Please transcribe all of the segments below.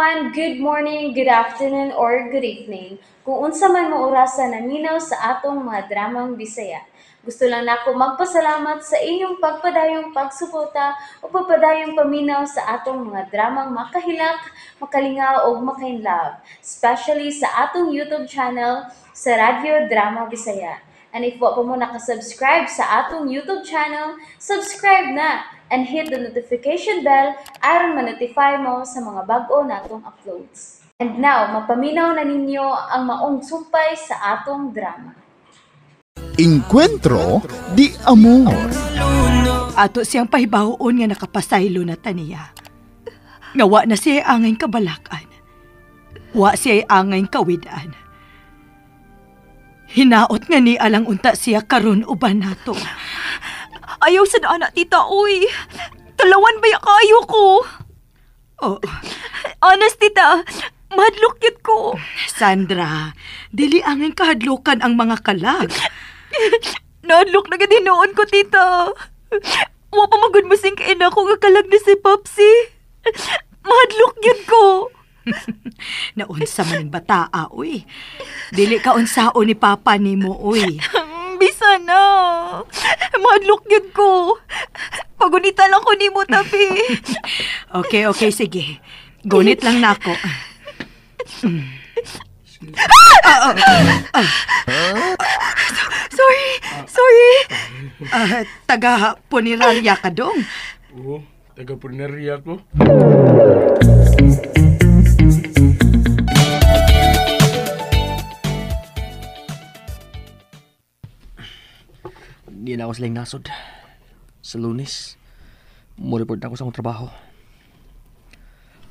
everyone! Good morning, good afternoon, or good evening. Kung unsa man mo orasa naminaw sa atong mga dramang Bisaya. Gusto lang nako magpasalamat sa inyong pagpadayong pagsuporta o pagpadayong paminaw sa atong mga dramang makahilak, makalingaw ug makainlove, especially sa atong YouTube channel sa Radyo Drama Bisaya. And if wa pa mo nakasubscribe sa atong YouTube channel, subscribe na and hit the notification bell aron ma-notify mo sa mga bag-o natong uploads. And now, mapaminaw na ninyo ang maong sumpay sa atong drama. Encuentro di Amor. Ato siyang pahibawoon nga nakapasaylo na taniya. Nga wa na siya angay kabalakan. Wa siya angay kawidan. Hinaot nga ni alang unta siya karon uban nato. Ayaw sa anak, tita, uy. Talawan ba ya kaayo ko? Oh. Honest, tita, mahadlok yun ko. Sandra, dili angay kahadlukan ang mga kalag. Nahadlok na gid hinuon ko, tita. Wa pa magud mo sing kaina ko nga kalag ni si Popsy. Mahadlok yun ko. Naunsa man ning bataa, uy. Dili ka unsao ni Papa nimo, uy. Bisa na. Mahadlok yun ko. Pagunita lang ko nimo, tapi. Okay, okay, sige. Gunit lang nako. Sorry, sorry. Taga punerarya ka dong. Oo, taga punerarya ko. Hindi na ako silang nasod. Sa Lunes, mo-report na ako sa akong trabaho.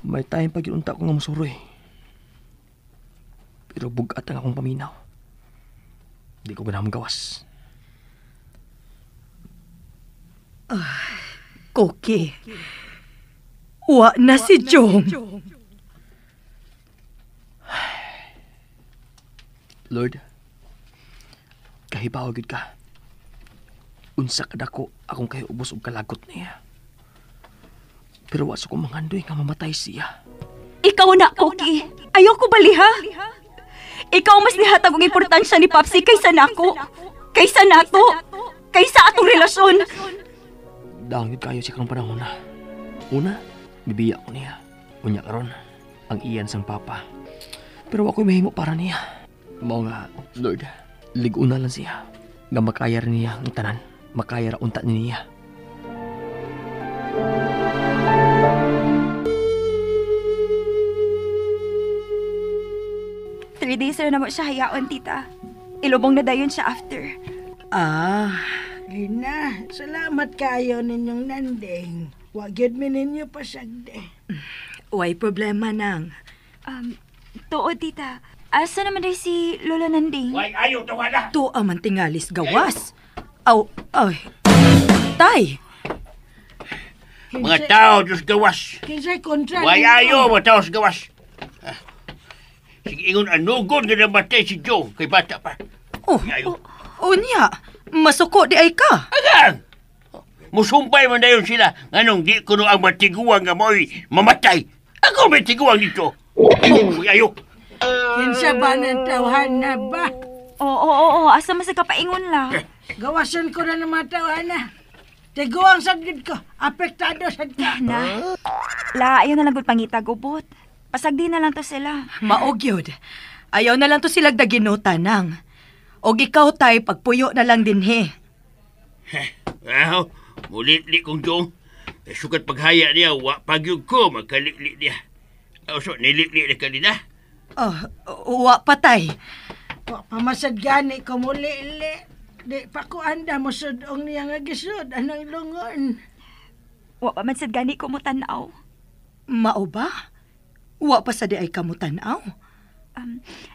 May time pag iunta ko nga musuroy. Pero bugat ang akong paminaw. Hindi ko ganahang gawas. Koki, wa na si Jong. Lord, kahibaw gyud ka. Unsa ka dako akong kayo ubos og kalagot niya. Pero wa sa kong manghandoy nga mamatay siya. Ikaw na, Koki. Ayaw ko bali, ha? Ikaw mas nihatag og importansya ni Popsy kaysa nako. Kaysa nato. Kaysa atong relasyon. Dangit kayo siya karong panahon na. Una, bibiya ko niya. Unya karon, ang iyan sang papa. Pero ako'y mahimo para niya. Mao nga, Lord, lig-una lang siya. Nga makaya rin niya ang tanan. Makaya ra unta ni niya. 3 days na naman siya hayaon, tita. Ilubong na dayon siya after. Ah. Lina, salamat kayo ninyong nanding. Wag yun mi ninyo pasagde. Way problema nang. Tuod, tita. Asa naman day si Lola Nanding? Way ayaw tawa na. Tuwa man tingalis gawas. Aw, ay. Tay! Mga tao, Diyos gawas. Kinsay kontra Way ninyo. ayaw, mga tao sa gawas. Sige, ingon, anugod nga namatay si Joe kay bata pa. Oh, Ayaw. oh, niya. Masuko di ay ka. Agang! Musumpay man dayon sila nganong di kuno ang matiguang nga mo'y mamatay. Ako may tiguang dito. Uy, ayaw. Kinsa ba ng tawhan na ba? Oo, oo, oo. Asa man sa kapaingon la. Gawasan ko na ng mga tawhan na. Tiguang sad gid ko. Apektado sad ka. Na. La, ayaw na lang gud pangita gubot. Pasagdi na lang to sila. Maog yun. Ayaw na lang to sila daginutan nang. Og ikaw tay, pagpuyo na lang din he. Aw, mulitli kong Jong. Sukat paghaya niya, wa pagyug ko, magkalikli niya. Aw, so, nilikli na kanina. Oh, wa patay. Wa pa masad gani ko muli-li. Di pa ko anda mo sudong niya nga gisud. Anong lungon? Wa pa man sad gani ko mo tan-aw. Mao ba? Wa pa sa di ay kamutan-aw.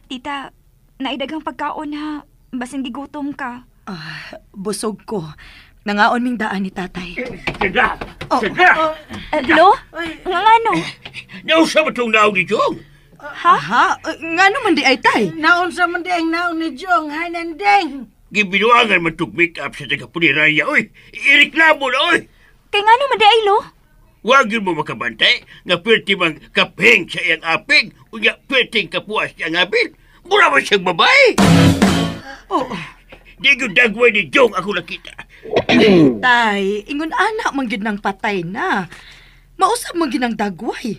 Tita, naidagang pagkaon ha. Basin gigutom ka. Ah, busog ko. Nangaon ming daan ni tatay. Sandra! Oh. Sandra! Lo? Nga nga no? Nausa ba itong naong ni Jong? Ha? Ha? Nga naman di ay tay. Naon sa man di ang naong ni Jong, ha, Nandeng? Gibinuangan man itong make-up sa taga-punerarya, oy! Ireklamo na, oy! Kay nga naman di ay, lo? Wag yun mo makabantay nga perti mang kapeng sa iyang apig unya perting kapuas siyang abil. Mura man siyang babae. Oh. Di gyud dagway ni Jong ako nakita. Tay, ingon anak man gyud nang patay na. Mausab man gyud ang dagway.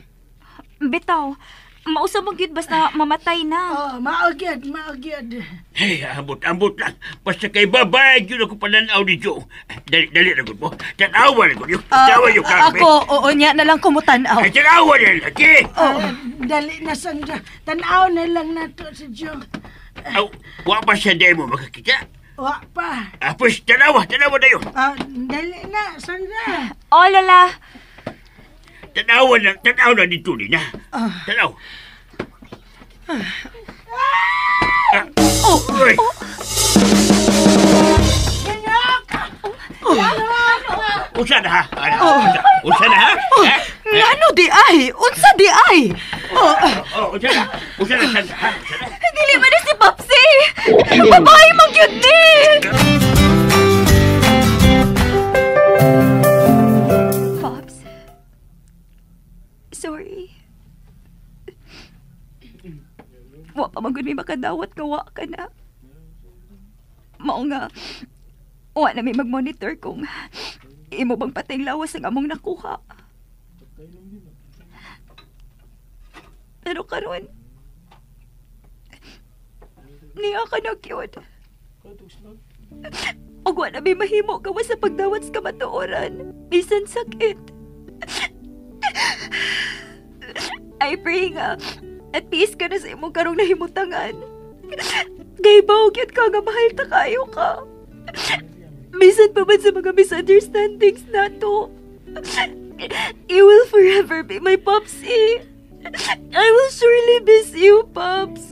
Bitaw, mausab man gyud basta mamatay na. Oh, mao gyud, mao gyud. Hey, ambot-ambot lang. Basta kay babae gyud ako pananaw ni Jong. Dali, dali na gud mo. Tanawa na gud yun. Tanawa yung kape. Ako, oo niya na lang kumutanaw. Ay, tanawa na lagi. Oh. Dali na, Sandra. Tanaw na lang nato si Jong. Aw, wa pa siya demo makakita. Wa pa. Apos, tanawa, tanawa na yun. Dali na, Sandra. Oh, Lola. Tanawa na, tanaw na dito ni na. Tanaw. Oh, Uy. Unsa na ha? Unsa na ha? Ngano di ay? Unsa di ay? Oh, unsa na? Unsa na, Sandra, ha? Unsa na? Dili man na si Popsy! Babae man gyud ni! Pops, sorry. Wa pa man gud may makadawat nga wa ka na. Mao nga, wa na may mag-monitor kung imo bang patay lawas ang among nakuha. Pero karon, niya ka na gyud. Ug wa na may mahimo gawas sa pagdawat sa kamatuoran. Bisan sakit. I pray nga, at peace ka na sa imong karong nahimutangan. Kay baw gyud ka nga mahal ta kayo ka. Bisan pa man sa mga misunderstandings nato. You will forever be my Popsy. I will surely miss you, Pops.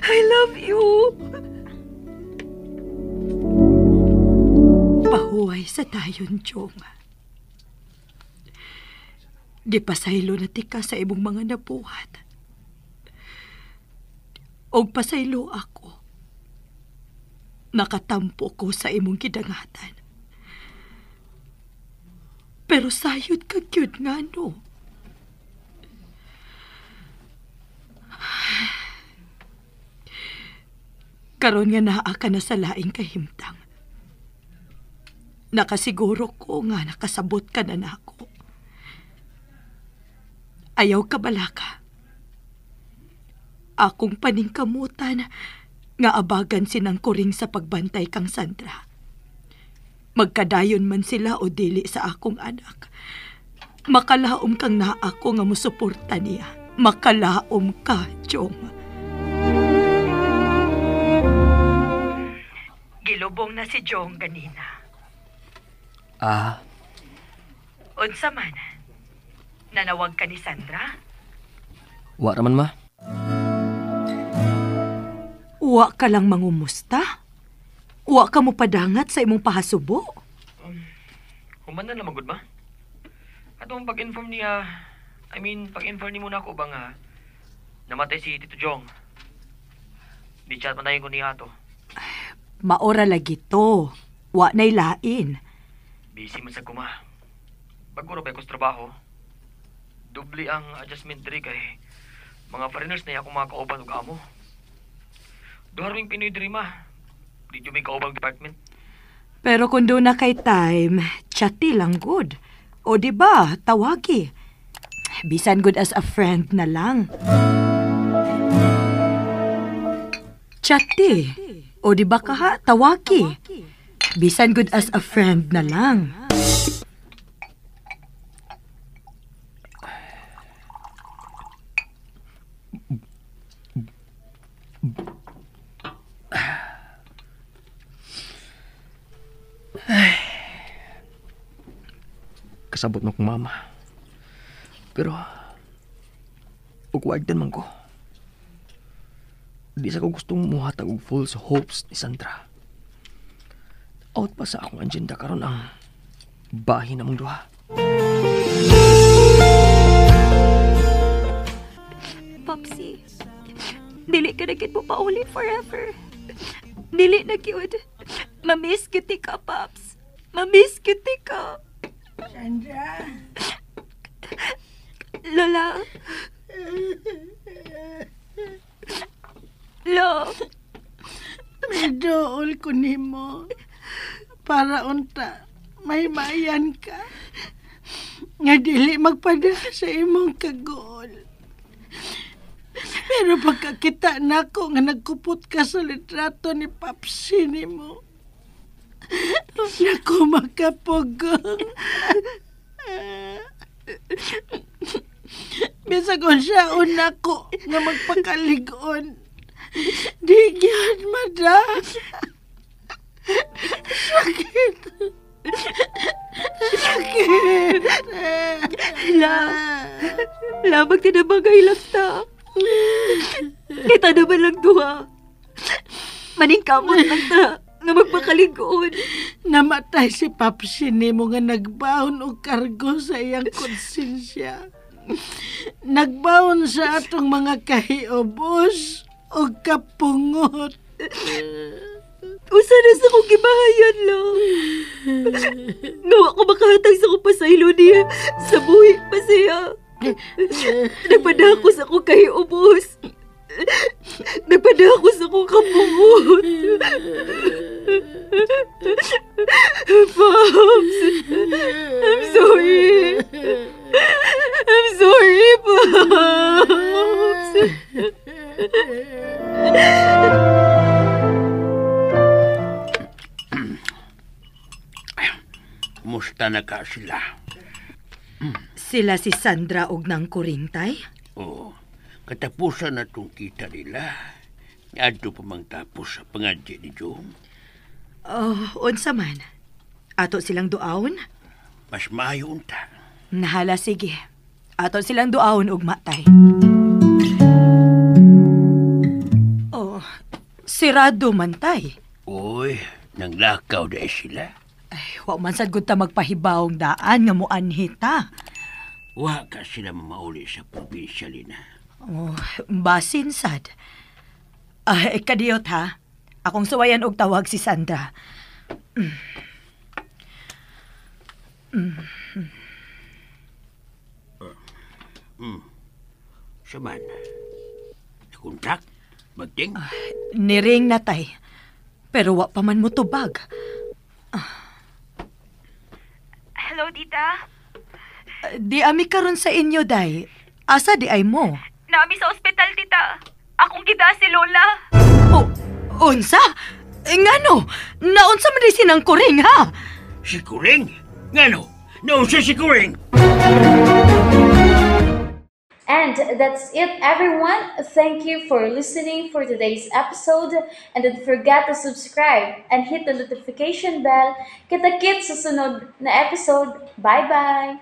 I love you. Pahuway sa tayon, Jong. Gipasaylo na tika sa imong mga nabuhat. Og pasaylo ako. Nakatampo ko sa imong gidangatan. Pero sayod ka gyud nga no. Karon nga naa ka na sa laing kahimtang. Nakasiguro ko nga nakasabot ka na nako. Ayaw ka balaka. Akong paningkamutan nga abagan sinang kuring sa pagbantay kang Sandra. Magkadayon man sila o dili sa akong anak. Makalaom kang naa ako nga musuporta niya. Makalaom ka, Jong. Gilubong na si Jong ganina. Ah. Unsa man? Nanawag ka ni Sandra? Wa raman, ma. Wa ka lang mangumusta? Wa ka mo padangat sa imong pahasubo? Human na lang magud, ma. Atong pag-inform niya, pag-inform ni muna ako ba nga namatay si Tito Jong. Di chat man ko niya ato. Maora lagi to. Wa na'y lain. Busy man sa kuma. Bago ra ba ko sa trabaho? Dubli ang adjustment diri kay mga foreigners na akong mga kauban ug amo. Duha ra ming Pinoy diri, ma. Di jud may kaubang department. Pero kung doon na kay time, chati lang good. O di ba, tawagi. Bisan good as a friend na lang. Chati. O di ba kaha, tawagi. Bisan good as a friend na lang. Ay. Kasabot mo kong mama. Pero, ugwag din man ko. Di sa ko gustong muhatag og false hopes ni Sandra. Out pa sa akong agenda karon ang bahin namong duha. Popsy, dili ka na gid mo pauli forever. Dili na gyud. Mamiss gyud ka, Pops. Mamiss gyud ka. Sandra. Lola. Lo. Midool ko nimo. Para unta, may mayan ka. Nga dili magpada sa imong kagool. Pero pagkakita nako nga nagkupot ka sa litrato ni Papsi nimo, nako makapugong. Bisag unsaon nako nga magpakaligon. Di gyud mada. Sakit. Sakit. La. La, magtinabangay lang ta. Kita naman lang duha. Maningkamot lang ta nga magpakaligon. Namatay si Papsi nimo nga nagbaon og kargo sa iyang konsensya. Nagbaon sa atong mga kahiubos o kapungot. Usa na sa kong gibahayan lang. Nga wa ko makahatag sa akong pasaylo niya sa buhi pa siya. Nagpadako sa akong kahiubos. Nagpadako sa akong kapungot. Pops, I'm sorry. I'm sorry, Pops. Kumusta na ka sila? Sila si Sandra og nang Kuring, tay? Oo, katapusan na itong kita nila. Adto pa mang tapos sa pangadya ni Jong. Oh, unsa man. Ato silang duawon? Mas maayo unta. Nahala, sige. Ato silang duawon ug matay. Oh, sirado man, tay. Uy, nanglakaw dahil sila. Ay, wa man sad gud ta magpahibawong daan nga moanhi ta. Wa ka sila mamauli sa probinsya, Lina. Oh, basin sad. Ay, kadiyot ha. Akong suwayan og tawag si Sandra. Saman, nakontak? Magting? Niring na tay. Pero wa pa man mo tubag. Hello, tita. Di ami karon sa inyo, day. Asa di ay mo? Naami sa ospital, tita. Akong kita si Lola. Oh, unsa? Eh, ngano? Naunsa man di sinang Kuring, ha? Si Kuring? Ngano? Naunsa si Kuring? And that's it, everyone. Thank you for listening for today's episode. And don't forget to subscribe and hit the notification bell. Kita-kits sa sunod na episode. Bye-bye!